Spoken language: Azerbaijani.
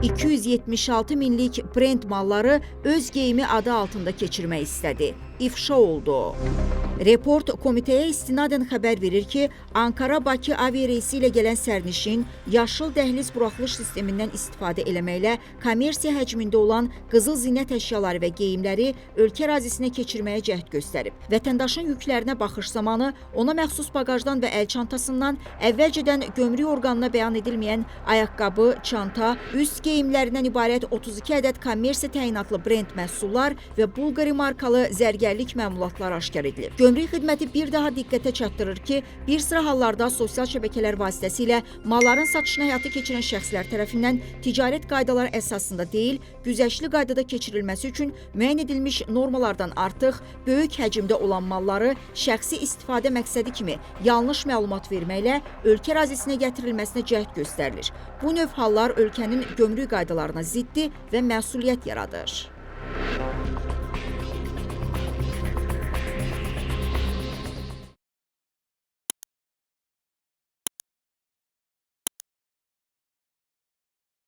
276 minlik brend malları öz geyimi adı altında keçirmək istədi. İfşa oldu. Report komitəyə istinadən xəbər verir ki, Ankara-Bakı aviareysi ilə gələn sərnişin yaşıl dəhliz buraxılış sistemindən istifadə eləməklə kommersiya həcmində olan qızıl zinət əşyaları və geyimləri ölkə ərazisinə keçirməyə cəhd göstərib. Vətəndaşın yüklərinə baxış zamanı ona məxsus baqajdan və əl çantasından əvvəlcədən gömrük orqanına bəyan edilməyən ayaqqabı, çanta, üst geyimlərindən ibarət 32 ədəd kommersiya təyinatlı brend məhsullar və Bulgari markalı zərgərlik məmulatları aşkar edilib. Gömrük xidməti bir daha diqqətə çatdırır ki, bir sıra hallarda sosial şəbəkələr vasitəsilə malların satışını həyata keçirən şəxslər tərəfindən ticarət qaydaları əsasında deyil, güzəştli qaydada keçirilməsi üçün müəyyən edilmiş normalardan artıq böyük həcmdə olan malları şəxsi istifadə məqsədi kimi yanlış məlumat verməklə ölkə ərazisinə gətirilməsinə cəhd göstərilir. Bu növ hallar ölkənin gömrük qaydalarına ziddir və məsuliyyət yaradır.